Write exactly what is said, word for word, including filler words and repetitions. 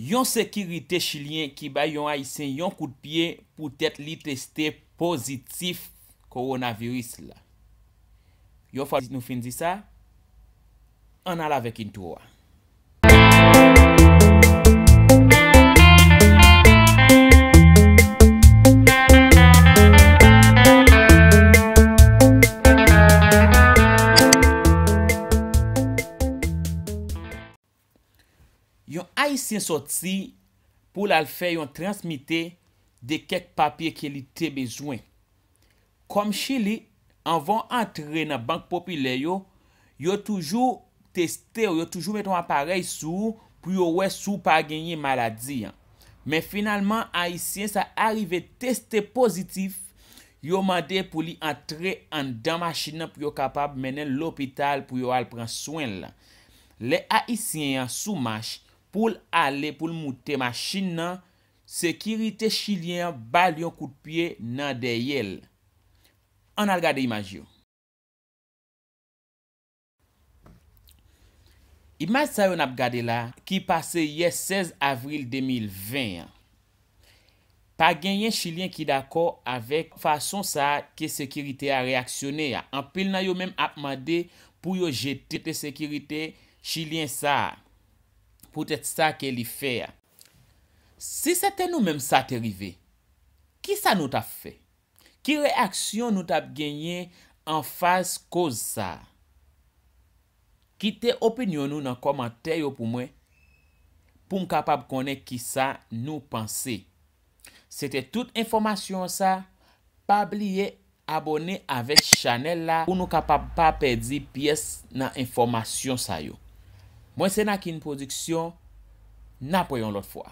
Yon sekirite chilyen ki bay yon Ayisyen yon kout pye poutèt li teste pozitif kowonaviris la. Yon fwa nou fin di sa, ann al avèk entwo a. Yon Ayisyen sòti pou l al fè yon transmite de kèk papye ke li te bezwen. Kòm Chili, anvan w antre nan bank popilè yo, yo toujou teste w, yo toujou mete yon aparèy sou ou pou yo wè si w pa genyen maladi an. Men finalman, Ayisyen sa a rive teste pozitif, yo mande pou li antre anndan machin nan pou yo kapab mennen l lopital pou yo al pran swen l. Lè Ayisyen an sou mach, pou l ale pou l moute machin nan, sekirite chilyen an ba l yon kout pye nan dèyè l. Ann al gade imaj yo. Imaj sa yo n ap gade la, ki pase yè sèz avril de mil ven an. Pa genyen chilyen ki dakò avèk fason sa a ke sekirite a reyaksyone a. Anpil nan yo menm ap mande pou yo jete sekirite chilyen sa a poutèt sa ke li fè a. Si se te nou menm sa te rive, kisa nou t ap fè? Ki reyaksyon nou t ap genyen anfas koz sa a? Kite opinyon nou nan kòmantè yo pou mwen, pou m kapab konnen kisa nou panse. Se te tout enfòmasyon sa. Pa bliye abòne avèk chanèl la pou nou kapab pa pèdi pyès nan enfòmasyon sa yo. Mwen se Nakin Production, n ap wè yon lòt fwa.